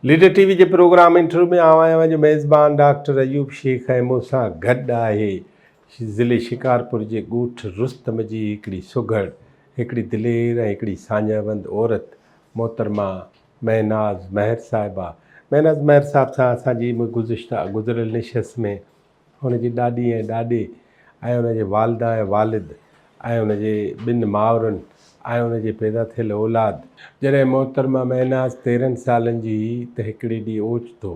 Leader ٽي V جي programme interview ۾ آئون آهيان اوهان جو ميزبان ڊاڪٽر ايوب شيخ ۽ مون سان گڏ آهي ضلعي شڪارپور جي ڳوٺ رستم جي هڪڙي سگهڙ، هڪڙي دلير ۽ هڪڙي ساڃاهوند عورت محترمه مهناز مهر صاحبه. مهناز مهر صاحب سان اسان جي گذشته گذريل نشست ۾ هن جي ڏاڏي ۽ ڏاڏي ۽ ان جي والده ۽ والد ۽ ان جي ٻن مائرن ۽ ان جي پيدا ٿيل اولاد. جڏهن محترمه مهناز تيرهن سالن جي هئي ته هڪڙي ڏينهن اوچتو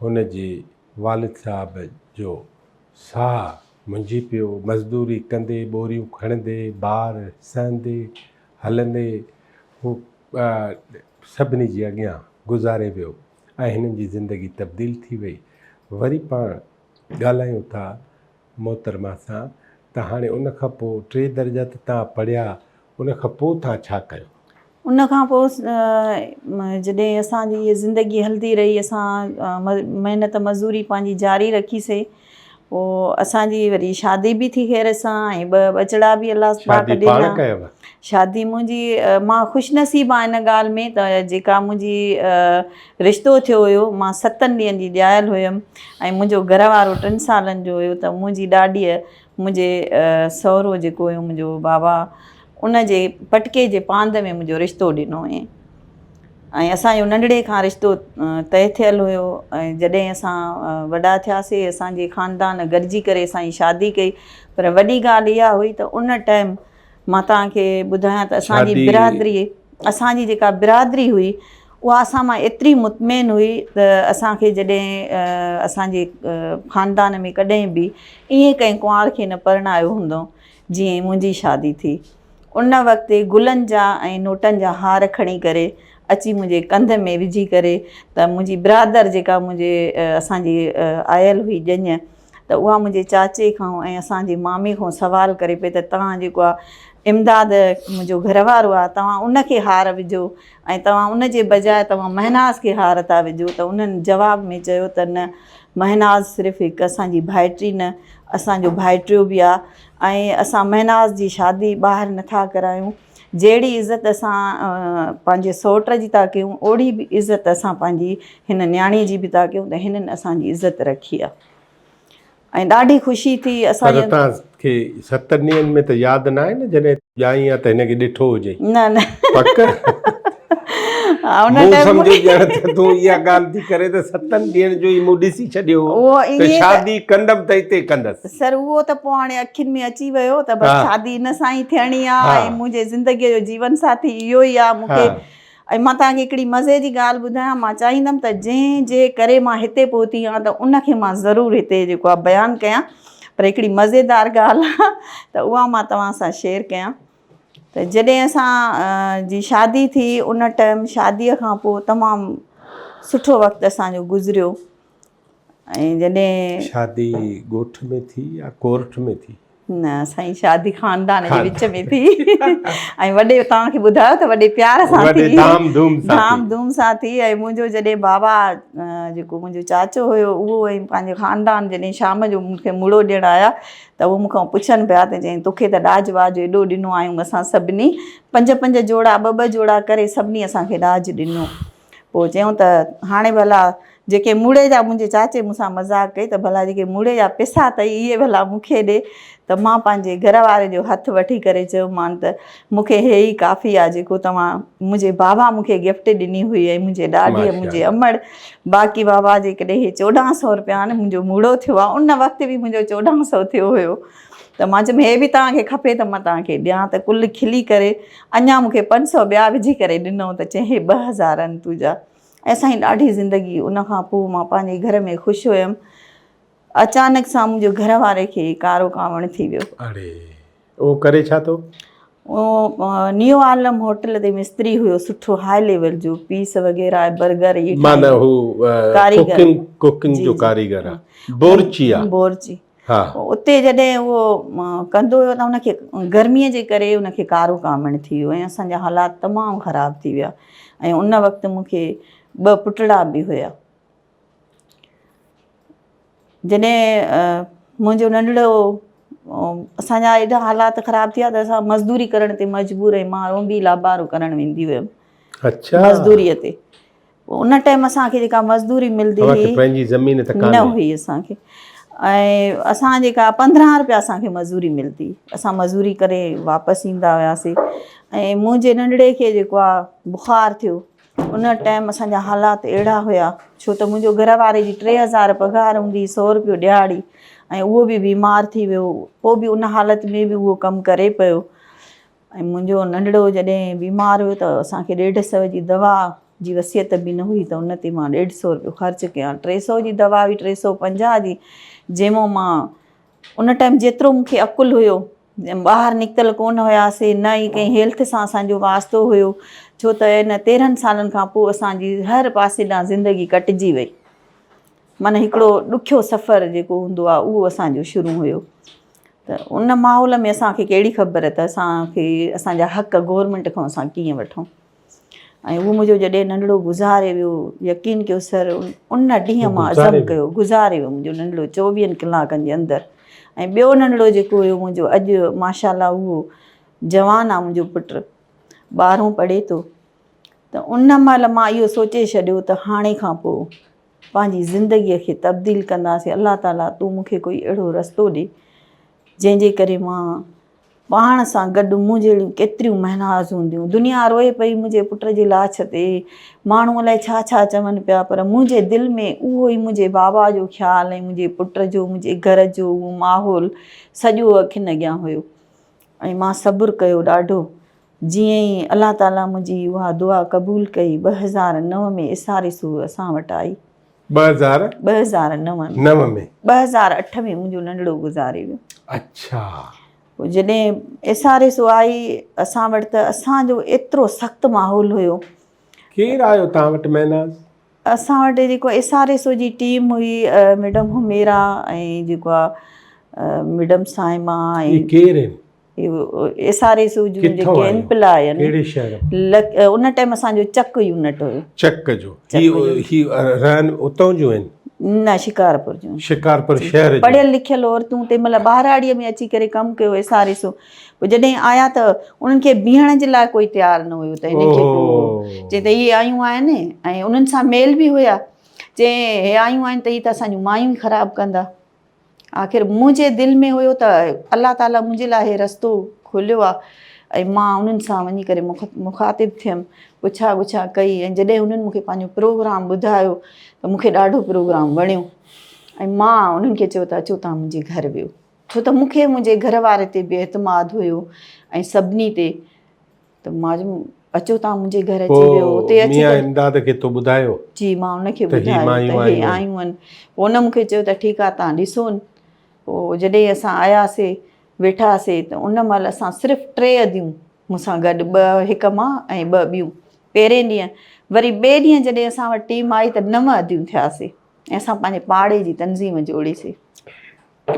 هن جي والد صاحب جو ساهه منجهي پيو. مزدوري ڪندي، ٻوريون کڻندي، بار سهندي، هلندي هو سڀني جي اڳيان گذاري ويو. ۽ هنن جي زندگي تبديل ٿي وئي. وري پاڻ ڳالهايون ٿا محترمه سان ته هاڻي ان کان پوء ٽي درجا ته توهان پڙهيا ان کان پوء توهان ڇا ڪيو؟ ان کان پوء جڏهن اسان جي هيء زندگي هلندي رهي اسان محنت مزوري پنهنجي جاري رکي سي پوء اسان جي وري شادي به ٿي خير سان ۽ ٻه ٻچڙا به الله پاڪ شادي پاڻ ڏنا. ڪيو؟ شادي منهنجي مان خوش نصيب آهيان ان ڳالهه ۾ ته جيڪا منهنجي رشتو ٿيو هيو مان ستن ڏينهن جي ڄايل هيم ۽ منهنجو گهر وارو ٽن سالن جو هيو ته منهنجي ڏاڏيء منهنجي سهرو جيڪو هيو منهنجو بابا ان جي پٽڪي جي پاند ۾ منهنجو رشتو ڏنو هئين. ۽ اسان جو ننڍڙي کان رشتو طئي ٿيل هيو ۽ جڏهن اسان وڏا ٿياسي اسان جي خاندان گڏجي ڪري اسان جي شادي ڪئي پر وڏي ڳالهه اها هئي ته ان ٽائيم مان توهان کي ٻڌايان ته اسان جي برادري اسان جي جيڪا برادري هئي اها اسان مان ايتري مطمئن هئي ته اسان کي جڏهن اسان جي خاندان ۾ ڪڏهن به ائين ڪنهن ڪنوار کي نه پرڻايو هوندو جيئن منهنجي شادي ٿي. ان وقت گلن جا ۽ نوٽن جا هار کڻي ڪري اچي منهنجي ڪنڌ ۾ وجهي ڪري ته منهنجي برادر جيڪا منهنجي اسان جي آيل هئي ڄڃ ته اها منهنجي چاچي کان ۽ اسان جي مامي کان سوال ڪري پئي ته توهان جيڪو آهي امداد منهنجو گهر وارو آهي توهان ان کي هار وجهو ۽ توهان ان جي بجاء توهان مهناز کي هار ٿا وجهو ته انهن جواب ۾ چيو ته نه مهناز صرف هڪ اسان جي ڀائٽي نه اسان جو ڀائٽيو به آهي ۽ اسان مهناز جي شادي ٻاهر نٿا ڪرايون جهڙي عزت اسان پنهنجي سئوٽ جي ٿا ڪيون اوڙي به عزت اسان پنهنجي هن نياڻي جي به ٿا ڪيون ته هنن اسان جي عزت رکي آهي ۽ ڏاڍي خوشي ٿي اسان پر توهان کي ستن ڏينهن ۾ ته ياد ناهي نه جڏهن ڄائين آ ته هن کي ڏٺو هجئي. نه نه. پڪ؟ ان مون ٽائيم سمجهيو ڄڻ ته تون اها ڳالهه ٿي ڪرين ته ستن ڏينهن جو ئي مون ڏسي ڇڏيو هو ته شادي ڪندم ته اتي ڪندس. سر اهو ته پوء هاڻي اکين ۾ اچي ويو ته بس شادي ان سان ئي ٿيڻي آ ۽ منهنجي زندگيء جو جيون ساٿي اهو ئي آ مون کي ۽ مان توهان کي هڪڙي مزي جي ڳالهه ٻڌايان، مان چاهيندم ته جنهن جي ڪري مان هتي پهتي آهيان ته ان کي مان ضرور هتي جيڪو آهي بيان ڪيان پر هڪڙي مزيدار ڳالهه آهي ته اها مان توهان سان شيئر ڪيان ته جڏهن اسان جي شادي ٿي ان ٽائيم شاديء کان پوء تمام سٺو وقت اسان جو گذريو ۽ جڏهن. شادي ڳوٺ ۾ ٿي يا ڪورٽ ۾ ٿي؟ نه سائين شادي خاندان جي وچ ۾ ٿي ۽ وڏي توهان کي ٻڌايو ته وڏي پيار سان ٿي ڌام ڌوم سان ڌام ڌوم سان ٿي ۽ منهنجو جڏهن بابا جيڪو منهنجو چاچو هيو اهو ۽ پنهنجو خاندان جڏهن شام جو مون کي مڙو ڏيڻ آيا ته اهو مون کان پڇن پيا ته چيائين توکي ته ڏاج واج ايڏو ڏنو آهيون اسان سڀني پنج پنج جوڙا ٻه ٻه جوڙا ڪري سڀني اسان کي ڏاج ڏنو پوء چيائون ته هاڻي ڀلا جيڪي موڙي جا منهنجي چاچي مون سان مذاق ڪئي ته ڀلا جيڪي موڙي جا پئسا اٿئي اهي ڀلا مون کي ڏي ته مان پنهنجي گهر واري جو هٿ وٺي ڪري چيومان ته مون کي هي ئي ڪافي آهي جيڪو توهان منهنجي بابا مون کي گفٽ ڏني هئي ۽ منهنجي ڏاڏي ۽ منهنجي امڙ باقي بابا جيڪڏهن هي چوڏهن سو روپيا آهن منهنجو موڙو ٿيو آهي ان وقت به منهنجو چوڏهن سو ٿيو هيو ته مان چيم هي به توهان کي کپي ته مان توهان کي ڏيان ته ڪل کلي ڪري اڃا مون کي 500 ٻيا وجهي ڪري ڏنو ته چيائين هي 2000 آهن تنهنجا ۽ سائين ڏاڍي زندگي ان کان پوء مان پنهنجي گهر ۾ خوش هيم اچانڪ سان منهنجو گهر واري کي ڪارو ڪاوڻ ٿي ويو. اڙي اهو ڪري ڇا ٿو؟ اهو نيو عالم هوٽل تي مستري هيو سٺو هاء ليول جو پيس وغيره ۽ برگر اهي معنيٰ هو ڪوڪنگ ڪوڪنگ جو ڪاريگر آ بورچي آ بورچي ها اتي جڏهن اهو ڪندو هيو ته ان کي گرمي جي ڪري ان کي ڪارو ڪامڻ ٿي ويو ۽ اسان جا حالات تمام خراب ٿي ويا ۽ ان وقت مون کي ٻه پٽڙا به هيا جڏهن منهنجو ننڍڙو اسان جا ايڏا حالات خراب ٿي ويا ته اسان مزدوري ڪرڻ تي مجبور ۽ مان رونبي لابارو ڪرڻ ويندي هيم اڇا مزدوري تي. پوء ان ٽائيم اسان کي جيڪا مزدوري ملندي توهان کي هئي پنهنجي زمين ته نه ڪانه هئي اسان کي ۽ اسان جيڪا 15 روپيا اسان کي مزوري ملندي اسان مزوري ڪري واپس ايندا هياسي ۽ منهنجي ننڍڙي کي جيڪو آ بخار ٿيو ان ٽائيم اسان جا حالات اهڙا هيا ڇو ته منهنجو گهر واري جي 3000 پگهار هوندي هئي 100 روپيو ڏهاڙي ۽ اهو به بيمار ٿي ويو پوء به ان حالت ۾ به اهو ڪم ڪري پيو ۽ منهنجو ننڍڙو جڏهن بيمار هيو ته اسان کي ڏيڍ سئو جي دوا جي وصيت به نه هئي ته ان تي مان ڏيڍ سئو روپيو خرچ ڪيان. 300 جي دوا هئي 350 جي جنهن مان مان ان ٽائيم جيترو مون کي عقل هيو ٻاهر نڪتل ڪونه هياسي نه ئي ڪنهن هيلٿ سان اسان جو واسطو هيو ڇو ته ان 13 سالن کان پوء اسان جي هر پاسي ڏانهن زندگي ڪٽجي وئي. معنيٰ هڪڙو ڏکيو سفر جيڪو هوندو آهي اهو اسان جو شروع هيو ته ان ماحول ۾ اسان کي ڪهڙي خبر ته اسان کي اسان جا حق گورنمينٽ کان اسان ڪيئن وٺون ۽ اهو منهنجو جڏهن ننڍڙو گذاري ويو يقين ڪيو سر ان ڏينهن مان عزم ڪيو گذاري ويو منهنجو ننڍڙو چوويهن ڪلاڪن جي اندر ۽ ٻيو ننڍڙو جيڪو هيو منهنجو اڄ ماشاء الله اهو جوان آهي منهنجو پٽ ٻارهون پڙهي ٿو ته ان مهل مان اهو سوچي ڇڏيو ته هاڻي کان پوء پنهنجي زندگيء کي تبديل ڪنداسين الله تعاليٰ تون مون کي ڪوئي اهڙو رستو ڏي جنهن جي ڪري مان پاڻ سان گڏ مون جهڙيون ڪيتريون مهناز هونديون دنيا روئي پئي منهنجي پٽ جي لاش تي ماڻهو الائي ڇا ڇا چون پيا پر منهنجي دل ۾ اهو ئي منهنجي بابا جو خيال ۽ منهنجي پٽ جو منهنجي گهر جو اهو ماحول سڄو اکين اڳيان هيو ۽ مان صبر ڪيو ڏاڍو جيئن ئي الله تعاليٰ منهنجي اها دعا قبول ڪئي، 2009 ۾ اساري سوء اسان وٽ آئي. 2009 ۾. 2009 ۾. 2008 ۾ منهنجو ننڍڙو گذاري ويو. اڇا. پوء جڏهن اساري سوء آئي اسان وٽ ته اسان جو ايترو سخت ماحول هيو. ڪير آيو توهان وٽ مهناز؟ اسان وٽ جيڪو ايس آر ايس او جي ٽيم هئي ميڊم حميرا ۽ جيڪو آ ميڊم صائمه ۽ اهي ڪير آهن؟ ايس آر ايس او جون جيڪي ڪيمپ لايا آهن ڪهڙي شهر ان ٽائيم اسان جو چڪ يونٽ هيو. چڪ جو هي هي رهن اتون جون آهن؟ نه شڪارپور جون. شڪارپور شهر جون. پڙهيل لکيل عورتون تنهن مهل ٻهراڙيء ۾ اچي ڪري ڪم ڪيو ايس آر ايس او پوء جڏهن آيا ته انهن کي بيهڻ جي لاء ڪوئي تيار نه هيو ته هنن کي ڪو چي ته اهي آيون آهن ۽ انهن سان ميل به هيا چي هي آيون آهن ته هي ته اسان جون مايون ئي خراب ڪندا. آخر منهنجي دل ۾ هيو ته الله تعاليٰ منهنجي لاء هي رستو کوليو آهي ۽ مان انهن سان وڃي ڪري مخاطب ٿيم پڇا ڳڇا ڪئي ۽ جڏهن انهن مون کي پنهنجو پروگرام ٻڌايو ته مون کي ڏاڍو پروگرام وڻيو ۽ مان انهن کي چيو ته اچو توهان منهنجي گهر ويهو ڇو ته مون کي منهنجي گهر واري تي به اعتماد هيو ۽ سڀني تي ته مان چيم اچو تان منهنجي گهر اچي ويو اتي اچي ميان امداد کي تو ٻڌايو؟ جي مان ان کي ٻڌايو ته هي آيون آهن. پوء ان مون کي چيو ته ٺيڪ آهي تان ڏسون. پوء جڏهن اسان آياسي ويٺاسي ته ان مهل اسان صرف ٽي اديون مون سان گڏ ٻه هڪ مان ۽ ٻه ٻيون پهرين ڏينهن وري ٻئي ڏينهن جڏهن اسان وٽ ٽيم آئي ته نو اديون ٿياسي ۽ اسان پنهنجي پاڙي جي تنظيم جوڙيسي.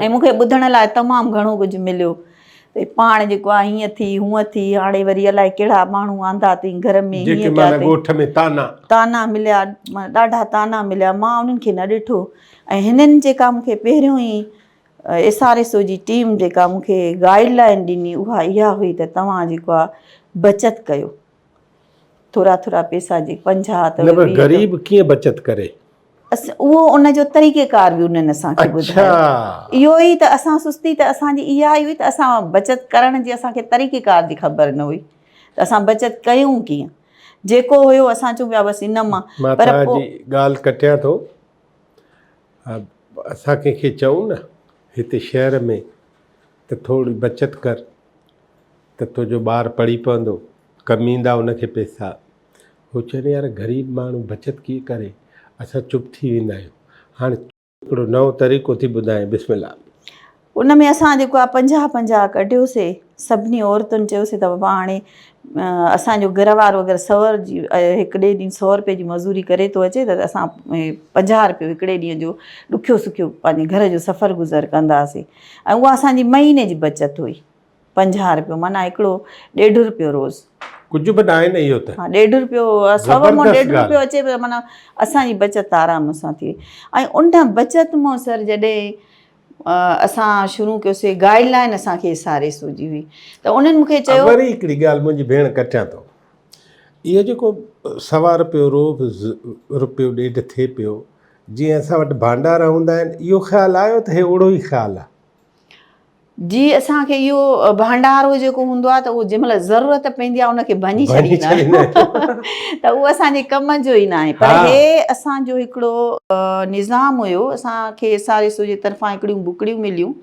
۽ مون کي ٻڌڻ لاء تمام گهڻو ڪجهه مليو ته پاڻ جيڪو آهي هيئن ٿي هونئن ٿي هاڻي وري الائي ڪهڙا ماڻهو آندا اٿئي گهر ۾ جيڪي هيئن ڪيا معنيٰ اٿئي ڳوٺ ۾ طعنا. طعنا مليا معنيٰ ڏاڍا طعنا مليا مان انهن کي نه ڏٺو ۽ هنن جيڪا مون کي پهريون ئي ايس آر ايس او جي ٽيم جيڪا مون کي گائيڊ لائين ڏني اها اها هئي ته توهان جيڪو آهي بچت ڪيو ٿورا ٿورا پيسا جي 50 اٿو نه پر 20 اٿو. غريب ڪيئن بچت ڪري؟ اهو ان جو طريقه ڪار به انهن اسان کي ٻڌايو. اهو ئي ته اسان سستي ته اسان جي اها ئي هئي ته اسان بچت ڪرڻ جي اسان کي طريقه ڪار جي خبر نه هئي ته اسان بچت ڪيون ڪيئن. جيڪو هيو اسان چون پيا بس ان مان مان پر توهان پوء جي ڳالهه ڪٽيان ٿو. اسان ڪنهن کي چئون نه هتي شهر ۾ ته ٿوري بچت ڪر ته تنهنجو ٻار پڙهي پوندو. ڪم ايندا ان کي پئسا. هو چون يار غريب ماڻهو بچت ڪيئن ڪري اسان چپ ٿي ويندا آهيون هاڻي هڪڙو نئون طريقو ٿي ٻڌايان بسم الله. ان ۾ اسان جيڪو آهي پنجاهه پنجاهه ڪڍيوسي سڀني عورتن چيوسي ته بابا هاڻي اسان جو گهر وارو اگر سو جي هڪڙي ڏينهن سو روپئي جي مزوري ڪري ٿو اچي ته اسان پنجاهه روپيو هڪڙي ڏينهن جو ڏکيو سکيو پنهنجي گهر جو سفر گذر ڪنداسي ۽ اها اسان جي مهيني جي بچت هئي. 50 روپيو معنيٰ هڪڙو ڏيڍ روپيو روز. ڪجهه به ناهي نه اهو ته. ها ڏيڍ روپيو سو مون ڏيڍ روپيو اچي پيو معنيٰ اسان جي بچت آرام سان ٿي وئي ۽ ان بچت مون سر جڏهن اسان شروع ڪيوسي گائيڊ لائن اسان کي ايس آر ايس او جي هئي ته انهن مون کي چيو. وري هڪڙي ڳالهه منهنجي ڀيڻ ڪٽيان ٿو. اهو جيڪو سوا رپيو روز رپيو ڏيڍ ٿئي پيو، جيئن اسان وٽ ڀانڊارا هوندا آهن، اهو خيال آيو ته هي اوڙو ئي خيال آهي. جي اسان کي اهو ڀانڊارو جيڪو هوندو آهي ته اهو جنهن مهل ضرورت پوندي آهي ان کي ڀڃي ڇڏيندا آهيون ته اهو اسان جي ڪم جو ئي ناهي پر هي اسان جو هڪڙو نظام هيو اسان کي ايس آر ايس او جي طرفان هڪڙيون بڪڙيون مليون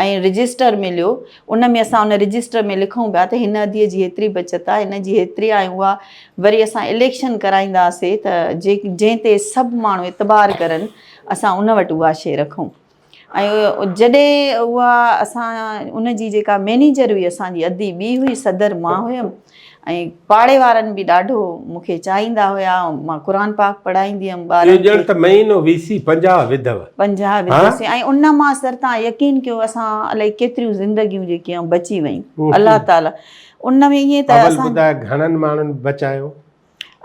۽ رجسٽر مليو ان ۾ اسان ان رجسٽر ۾ لکون پيا ته هن اديء جي هيتري بچت آهي هن جي هيتري آهي اها وري اسان اليڪشن ڪرائينداسي ته جنهن تي سڀ ماڻهو اعتبار ڪرن اسان ان وٽ اها شيء رکون ۽ جڏهن اها اسان ان جي جيڪا مئنيجر هئي اسان جي ادي ٻي هئي صدر مان هيم ۽ پاڙي وارن به ڏاڍو مون کي چاهيندا هيا مان قرآن پاڪ پڙهائيندي هيم ٻارن اهو ڄڻ ته مهينو وي سي 50 وڌو. 50 وڌوسين ۽ ان مان سر تان يقين ڪيو اسان الائي ڪيتريون زندگيون جيڪي آهن بچي ويون الله تعالي ان ۾ ائين ته اول ٻڌاء گهڻن ماڻهن بچايو؟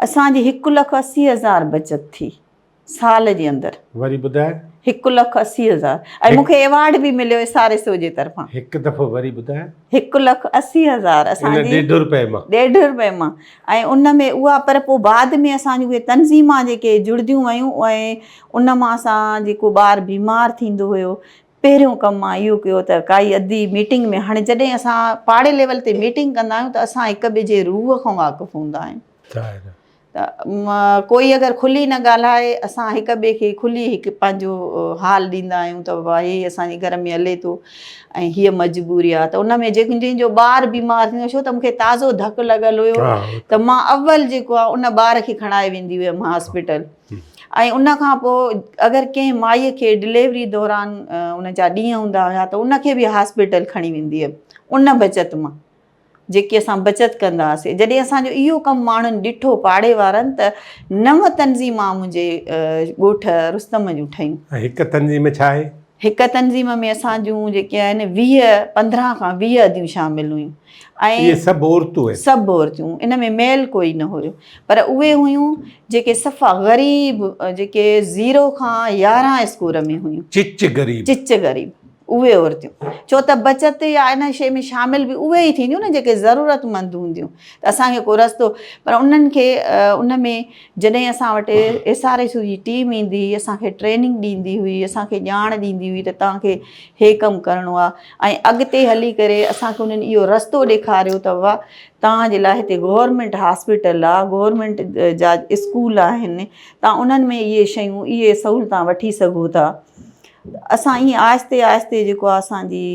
اسان جي هڪ لک 80 هزار بچت ٿي. سال جي اندر. وري ٻڌاء. هڪ لک 80 هزار ۽ مون کي ايوارڊ به مليو ايس آر ايس او جي طرفان. هڪ دفعو وري ٻڌاء. هڪ لک 80 هزار اسان جي ڏيڍ روپئي مان. ڏيڍ روپئي مان ۽ ان ۾ اها پر پوء بعد ۾ اسان جون اهي تنظيمان جيڪي جڙنديون ويون ۽ ان مان اسان جيڪو ٻار بيمار ٿيندو هيو پهريون ڪم مان اهو ڪيو ته ڪائي ادي ميٽنگ ۾ هاڻي جڏهن اسان پاڙي ليول تي ميٽنگ ڪندا آهيون ته اسان هڪ ٻئي جي روح کان واقف هوندا آهيون. ظاهر. ته ڪوئي اگر کلي نه ڳالهائي اسان هڪ ٻئي کي کلي هڪ پنهنجو حال ڏيندا آهيون ته بابا هي اسان جي گهر ۾ هلي ٿو ۽ هيء مجبوري آهي ته ان ۾ جنهن جنهن جو ٻار بيمار ٿيندو ڇو ته مون کي تازو ڌڪ لڳل هيو ته مان اول جيڪو آهي ان ٻار کي کڻائي ويندي هيم هاسپيٽل ۽ ان کان پوء اگر ڪنهن مائيء کي ڊليوري دوران ان جا ڏينهن هوندا هيا ته ان کي به هاسپيٽل کڻي ويندي هيم ان بچت مان جيڪي اسان بچت ڪندا هئاسين. جڏهن اسان جو اهو ڪم ماڻهن ڏٺو پاڙي وارن ته نو تنظيمان منهنجي ڳوٺ رستم جون ٺهيون. ۽ هڪ تنظيم ڇا آهي؟ هڪ تنظيم ۾ اسان جون جيڪي آهن 20 15 کان 20 اديون شامل هيون ۽ اهي سڀ عورتون آهن؟ سڀ عورتون ان ۾ ميل ڪوئي نه هيو پر اهي هيون جيڪي صفا غريب جيڪي زيرو کان 11 اسڪور ۾ هيون. چچ غريب. چچ غريب. اهي عورتيون ڇو ته بچت يا ان شيء ۾ شامل به اهي ئي ٿينديون نه جيڪي ضرورتمند هونديون ته اسان کي ڪو رستو پر انهن کي ان ۾ جڏهن اسان وٽ ايس آر ايس جي ٽيم ايندي هئي اسان کي ٽريننگ ڏيندي هئي اسان کي ڄاڻ ڏيندي هئي ته توهان کي هي ڪم ڪرڻو آهي ۽ اڳتي هلي ڪري اسان کي انهن اهو رستو ڏيکاريو ته بابا توهان جي لاء هتي گورنمينٽ هاسپيٽل آهي گورنمينٽ جا اسڪول آهن توهان انهن ۾ اهي شيون اهي سهولتان وٺي سگهو ٿا. اسان ائين آهستي آهستي جيڪو آهي اسان جي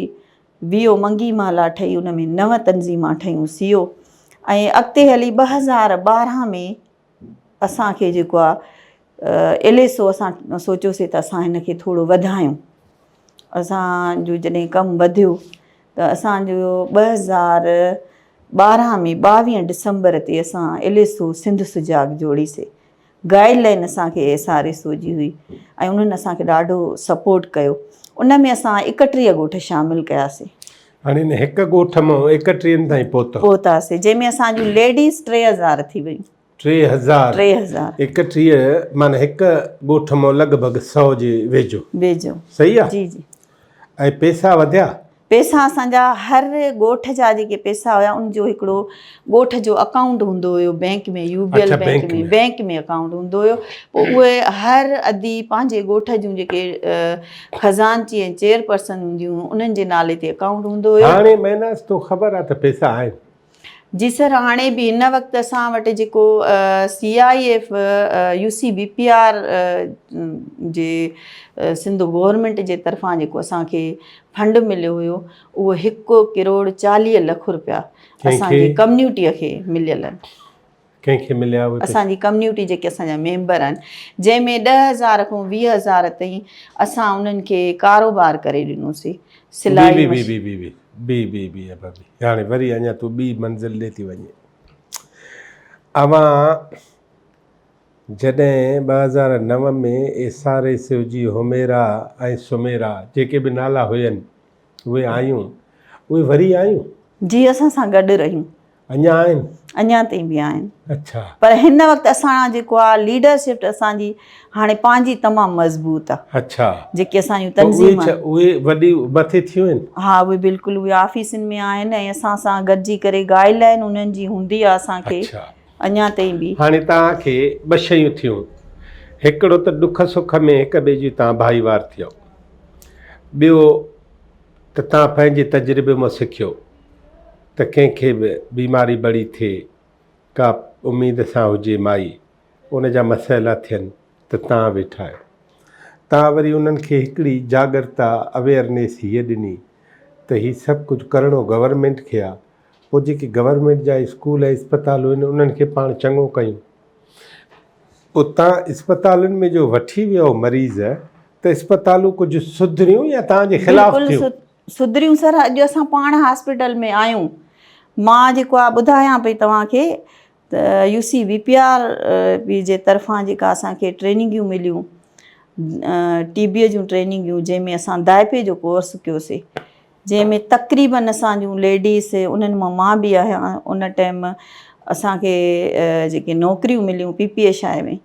ويو منگي مالا ٺهي ان ۾ نو تنظيمان ٺهيون سيو ۽ اڳتي هلي 2012 ۾ اسان کي جيڪو آهي ايل ايس او اسان سوچيوسي ته اسان هن کي ٿورو وڌايون اسان جو جڏهن ڪم وڌيو ته اسان جو 2012 ۾ 22 ڊسمبر تي اسان ايل ايس او سنڌ سجاڳ جوڙيسي گائيڊ لائين اسان کي ايس آر ايس او جي هئي ۽ انهن اسان کي ڏاڍو سپورٽ ڪيو ان ۾ اسان 31 ڳوٺ شامل ڪياسين. هاڻي ان هڪ ڳوٺ مان ايڪٽيهن تائين پهتو. پهتاسين جنهن ۾ اسان جون ليڊيز 3000 ٿي ويون. 3000. 3000. 31 معنيٰ هڪ ڳوٺ مان لڳ ڀڳ 100 جي ويجهو. ويجهو. صحيح آ؟ جي جي. ۽ پيسا وڌيا؟ پيسا اسان جا هر ڳوٺ جا جيڪي پيسا هيا ان جو هڪڙو ڳوٺ جو اڪائونٽ هوندو هيو bank ۾ U B L bank ۾ bank ۾ account هوندو هيو پوء اهي هر ادي پنهنجي ڳوٺ جون جيڪي خزانچي ۽ چيئرپرسن هونديون هيون انهن جي نالي تي اڪائونٽ هوندو هيو. هاڻي مهناز تو خبر آ ته پيسا آهن. جي سر هاڻي به هن وقت اسان وٽ جيڪو C I F U C B P R جي سنڌ گورنمينٽ جي طرفان جيڪو اسان کي فنڊ مليو هيو اهو هڪ ڪروڙ 40 لک روپيا اسان جي ڪميونٽي کي مليل آهن. ڪنهن کي مليا اهي پئسا؟ اسان جي ڪميونٽي جيڪي اسان جا ميمبر آهن جنهن ۾ 10000 کان 20000 تائين اسان انهن کي ڪاروبار ڪري ڏنوسي سلائي بي بي بي بي بي بي بي بي ابا بي هاڻي وري اڃا تون ٻي منزل ڏي ٿي وڃين. اوهان جڏهن 2009 ۾ ايس آر ايس يو جي حميرا ۽ سميرا جيڪي به نالا هين اهي آيون اهي وري آيون؟ جي اسان سان گڏ رهيون. اڃا آهن؟ اڃا تائين به آهن. اڇا. پر هن وقت اسان جيڪو آ ليڊرشپ اسان جي هاڻي پنهنجي تمام مضبوط آ. اڇا. جيڪي اسان جون تنظيم اهي اهي وڏي مٿي ٿيون آهن؟ ها اهي بلڪل اهي آفيسن ۾ آهن ۽ اسان سان گڏجي ڪري گائيڊ لائين انهن جي هوندي آ اسان کي. اڇا. اڃا تائين به. هاڻي توهان کي ٻه شيون ٿيون، هڪڙو ته ڏک سک ۾ هڪ ٻئي جي توهان ڀائيوار ٿيو، ٻيو ته توهان پنهنجي تجربي مان سکيو ته ڪنهن کي به بيماري بڙي ٿئي، ڪا اميد سان هجي مائي، ان جا مسئلا ٿين ته توهان ويٺا آهيو. توهان وري انهن کي هڪڙي جاڳرتا، Awareness، هيء ڏني ته هي سڀ ڪجهه ڪرڻو گورنمينٽ کي آ، پوء جيڪي گورنمينٽ جا اسڪول ۽ اسپتالون آهن انهن کي پاڻ چڱو ڪيون. پوء تان اسپتالن ۾ جو وٺي ويو مريض ته اسپتالون ڪجهه سڌريون يا توهان جي خلاف بلڪل ٿيون؟ سڌريون سر اڄ اسان پاڻ هاسپيٽل ۾ آهيون مان جيڪو آ ٻڌايان پئي توهان کي ته U C V P R P جي طرفان جيڪا اسان کي ٽريننگيون مليون ٽي بي جون ٽريننگيون جنهن ۾ اسان دائپي جو ڪورس ڪيوسي جنهن ۾ تقريبن اسان جون ليڊيز انهن مان مان به آهيان ان ٽائيم اسان کي جيڪي نوڪريون مليون P P H I ۾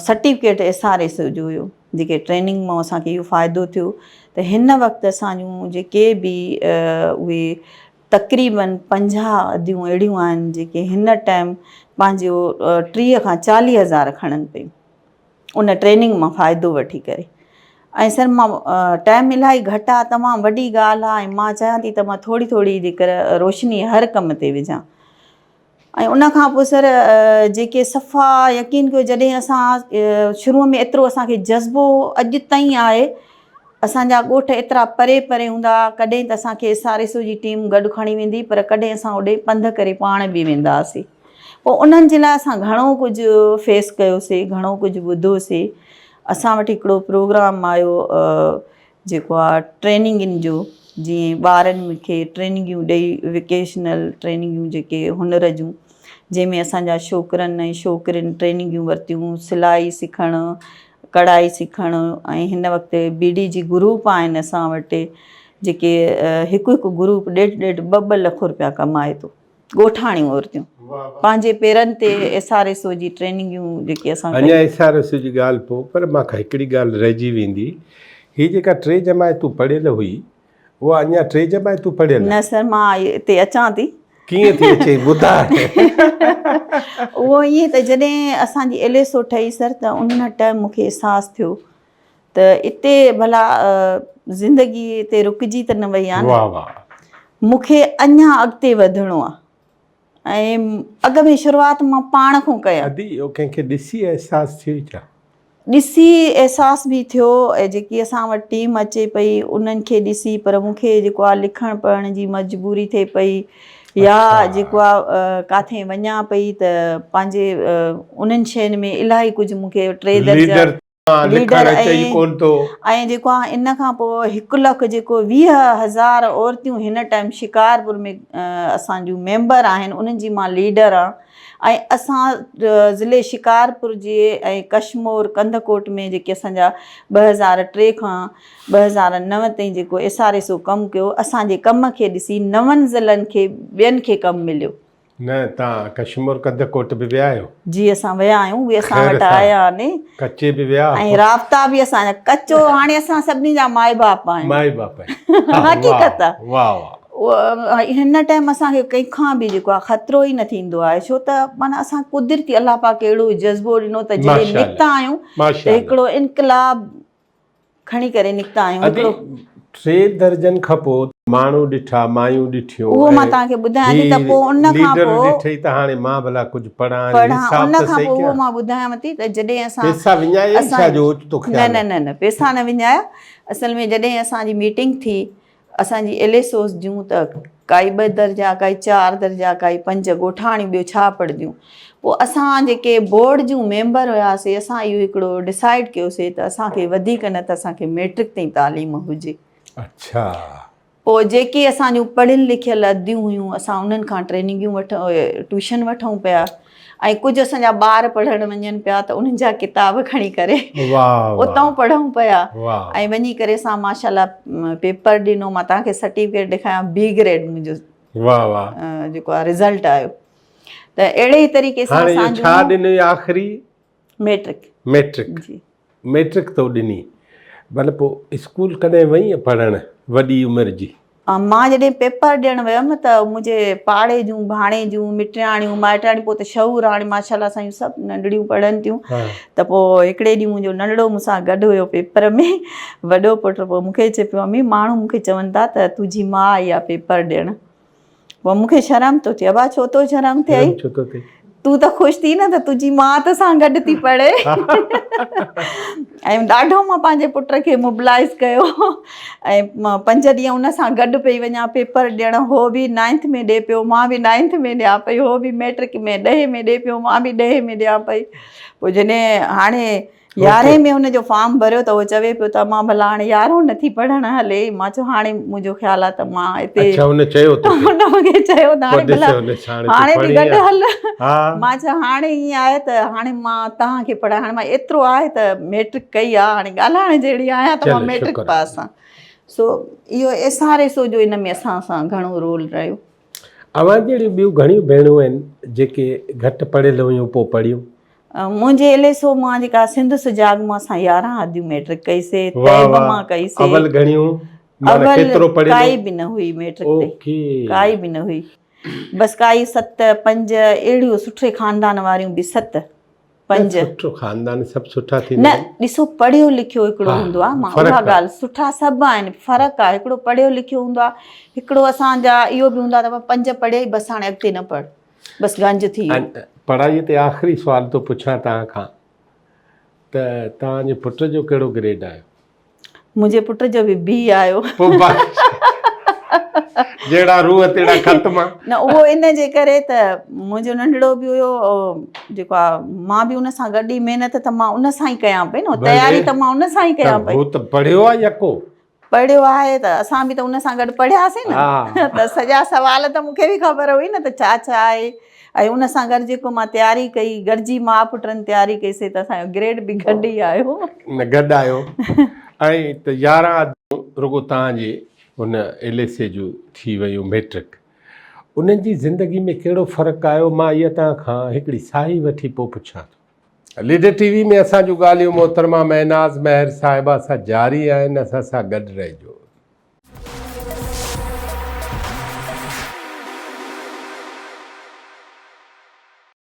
certificate S R S جو هيو جيڪي ٽريننگ مان اسان کي اهو فائدو ٿيو ته هن وقت اسان جون جيڪي به اهي تقريبن 50 اديون اهڙيون آهن جيڪي هن ٽائيم پنهنجو 30 کان 40 هزار کڻن پيون ان ٽريننگ مان فائدو وٺي ڪري ۽ سر مان ٽائيم الاهي گهٽ آهي تمام وڏي ڳالهه آهي ۽ مان چاهيان ٿي ته مان ٿوري ٿوري جيڪر روشني هر ڪم تي وجهان ۽ ان کان پوء سر جيڪي صفا يقين ڪيو جڏهن اسان شروع ۾ ايترو اسان کي جذبو اڄ تائين آهي اسان جا ڳوٺ ايترا پري پري هوندا هئا ڪڏهن ته اسان کي ايس آر ايس او جي ٽيم گڏ کڻي ويندي پر ڪڏهن اسان اوڏي پنڌ ڪري پاڻ به ويندا هئاسي پوء انهن جي لاء اسان گهڻو ڪجهه فيس ڪيوسي گهڻو ڪجهه ٻڌوسي اسان وٽ هڪڙو پروگرام آيو جيڪو آ ٽريننگن جو جيئن ٻارن کي ٽريننگيون ڏئي ووڪيشنل ٽريننگيون جيڪي هنر جون جنهن ۾ اسان جا ڇوڪرن ۽ ڇوڪرين ٽريننگيون ورتيون سلائي سکڻ ڪڙهائي سکڻ ۽ هن وقت بي ڊي جي گروپ آهن اسان وٽ جيڪي هڪ هڪ گروپ ڏيڍ ڏيڍ ٻه ٻه لک روپيا ڪمائي ٿو ڳوٺاڻيون عورتيون پنهنجي پيرن تي ايس آر ايس او جي ٽريننگيون جيڪي اسان اڃا ايس آر ايس او جي ڳالهه پوء پر مان کان هڪڙي ڳالهه رهجي ويندي هي جيڪا ٽي جماعتون پڙهيل هئي اها اڃا ٽي جماعتون پڙهيل نه سر مان هتي اچان ٿي. ڪيئن ٿي اچين ٻڌاء. اهو ائين ته جڏهن اسان جي ايل ايس او ٺهي سر ته ان ٽائيم مون کي احساس ٿيو ته اتي ڀلا زندگي اتي رڪجي ته نه وئي آ نه. واه واه. مون کي اڃا اڳتي وڌڻو آ ۽ اڳ ۾ شروعات مان پاڻ کان ڪيم. ادي اهو ڪنهن کي ڏسي احساس ٿيو ڇا؟ ڏسي احساس به ٿيو ۽ جيڪي اسان وٽ ٽيم اچي پئي انهن کي ڏسي پر مون کي جيڪو آ لکڻ پڙهڻ جي مجبوري ٿئي پئي يا جيڪو آ ڪاٿي وڃان پئي ته پنهنجي انهن شين ۾ الاهي ڪجهه مون کي ٽي درجا ليڊر اچي ئي ڪون ٿو. ۽ جيڪو آ ان کان پوء هڪ لک جيڪو 20,000 عورتيون هن ٽائيم شڪارپور ۾ اسان جون ميمبر آهن انهن جي مان ليڊر آ ۽ اسان ضلعي شڪارپور جي ۽ ڪشمور ڪنڌڪوٽ ۾ جيڪي اسان جا 2003 کان 2009 تائين جيڪو ايس آر ايس او ڪم ڪيو اسان جي ڪم کي ڏسي نون ضلعن کي ٻين کي ڪم مليو. نه تان ڪشمور ڪنڌڪوٽ به ويا آهيو؟ جي اسان ويا آهيون اهي اسان وٽ آيا آهن. ڪچي به ويا؟ ۽ رابطا به اسان جا ڪچو هاڻي اسان سڀني جا مائي باپ آهيون. مائي باپ آهيون. حقيقت آهي. واه واه. هن ٽائيم اسان کي ڪنهن کان به جيڪو آهي خطرو ئي نه ٿيندو آهي ڇو ته معنيٰ اسان قدرتي الله پاڪ اهڙو جذبو ڏنو ته جڏهن نڪتا آهيون ته هڪڙو انقلاب کڻي ڪري نڪتا آهيون هڪڙو ٽي درجن کان پوء ماڻهو ڏٺا مايون ڏٺيون اهو مان توهان کي ٻڌايان ٿي ته پوء ان کان پوء ڏٺئي ته هاڻي مان ڀلا ڪجهه پڙهان حساب ته صحيح ڪيان اهو مان ٻڌايان ٿي ته جڏهن اسان پيسا وڃايا ڇا جو اوچتو خيال نه نه نه نه پيسا نه وڃايا اصل ۾ جڏهن اسان جي ميٽنگ ٿي اسان جي ايل ايس اوز جون ته ڪائي ٻه درجا، ڪائي چار درجا، ڪائي پنج ڳوٺاڻيون ٻيو ڇا پڙهنديون. پوء اسان جيڪي بورڊ جون ميمبر هياسي اسان اهو هڪڙو ڊسائيڊ ڪيوسي ته اسان کي وڌيڪ نه ته اسان کي ميٽرڪ تائين تعليم هجي. اڇا. پوء جيڪي اسان جون پڙهيل لکيل اديون هيون اسان انهن کان ٽريننگيون وٺ ٽيوشن وٺون پيا. ۽ ڪجهه اسان جا ٻار پڙهڻ وڃن پيا ته انهن جا ڪتاب کڻي ڪري اتان پڙهون پيا ۽ وڃي ڪري اسان ماشاء الله پيپر ڏنو مان توهان کي سرٽيفڪيٽ ڏيکاريان بي گريڊ منهنجو واه واه جيڪو آ رزلٽ آيو ته اهڙي ئي طريقي سان اسان جو ڇا ڏنو آخري ميٽرڪ ميٽرڪ جي ميٽرڪ تو ڏني ڀل پو اسڪول ڪڏهن وئين پڙهڻ وڏي عمر جي؟ مان جڏهن پيپر ڏيڻ ويم ته منهنجي پاڙي جون ڀاڻيجون مٽياڻيون مائٽياڻيون پوء ته شعور هاڻي ماشاء الله اسان جون سڀ ننڍڙيون پڙهن ٿيون ته پوء هڪڙي ڏينهن منهنجو ننڍڙو مون سان گڏ هيو پيپر ۾ وڏو پٽ پوء مون کي چئي پيو امي ماڻهو مون کي چون ٿا ته تنهنجي ماء آئي آهي پيپر ڏيڻ پوء مون کي شرم ٿو ٿئي ابا ڇو ٿو شرم ٿئي ڇو ٿو ٿئي تون ته خوش ٿي نه ته تنهنجي ماء ته سان گڏ ٿي پڙهي ۽ ڏاڍو مان پنهنجي پٽ کي موبلائز ڪيو ۽ مان پنج ڏينهن ان سان گڏ پئي وڃان پيپر ڏيڻ هو به نائنٿ ۾ ڏي پيو مان به نائنٿ ۾ ڏيان پئي هو به ميٽرڪ ۾ ڏهين ۾ ڏي پيو مان به ڏهين ۾ ڏيان پئي پوء جڏهن هاڻي يارهين ۾ هن جو فارم ڀريو ته هو چوي پيو ته امان ڀلا هاڻي يارهون نٿي پڙهڻ هلي مان چيو هاڻي منهنجو خيال آهي ته مان هتي اڇا هن چيو توکي هن مون کي چيو ته هاڻي ڀلا هاڻي به گڏ هل ها مان چيو هاڻي ائين آهي ته هاڻي مان توهان کي پڙهايان هاڻي مان ايترو آهي ته ميٽرڪ ڪئي آهي هاڻي ڳالهائڻ جهڙي آهيان ته مان ميٽرڪ پاس آهيان سو اهو ايس آر ايس او جو ان ۾ اسان سان گهڻو رول رهيو. اوهان جهڙيون ٻيون گهڻيون ڀيڻون آهن جيڪي گهٽ پڙهيل هيون پوء پڙهيون. منهنجي ايل ايس او مان جيڪا سنڌ سجاڳ مان اسان 11 اديون ميٽرڪ ڪئي سي طيب مان ڪئي سي. اول گهڻيون معنيٰ ڪيترو پڙهيل ڪائي به نه هئي ميٽرڪ تي ڪائي به نه هئي بس ڪائي 7 5 اهڙيون سٺي خاندان واريون به 7 5. سٺو خاندان سڀ سٺا ٿيندا نه ڏسو پڙهيو لکيو هڪڙو هوندو آهي مان اها ڳالهه سٺا سڀ آهن فرق آهي هڪڙو پڙهيو لکيو هوندو آهي هڪڙو اسان جا اهو به هوندو آهي ته 5 پڙهيئي بس هاڻي اڳتي نه پڙهه بس گنج ٿي ويو. پڙهائي تي آخري سوال ٿو پڇان توهان کان ته توهان جي پٽ جو ڪهڙو گريڊ آيو؟ منهنجي پٽ جو به بي آيو. پوء جهڙا روح تهڙا ختم. نه اهو ان جي ڪري ته منهنجو ننڍڙو به هيو جيڪو آ مان به ان سان گڏ ئي محنت ته مان ان سان ئي ڪيان پئي نه تياري ته مان ان سان ئي ڪيان پئي. هو ته پڙهيو آ يڪو. پڙهيو آهي ته اسان به ته ان سان گڏ پڙهياسين نه ته سڄا سوال ته مون کي به خبر هئي نه ته ڇا ڇا آهي ۽ ان سان گڏ جيڪو مان تياري ڪئي گڏجي ماء پٽن تياري ڪئي سي ته اسان جو گريڊ به گڏ ئي آيو. نه گڏ آيو ۽ ته 11 رڳو توهان جي ان ايل ايس اي جون ٿي ويون ميٽرڪ انهن جي زندگي ۾ ڪهڙو فرق آيو مان اها توهان کان هڪڙي ساهي وٺي پوء پڇان ٿو. ليڊر ٽي وي ۾ اسان جون ڳالهيون محترمه مهناز مهر صاحبه سان جاري آهن اسان سان گڏ رهجو.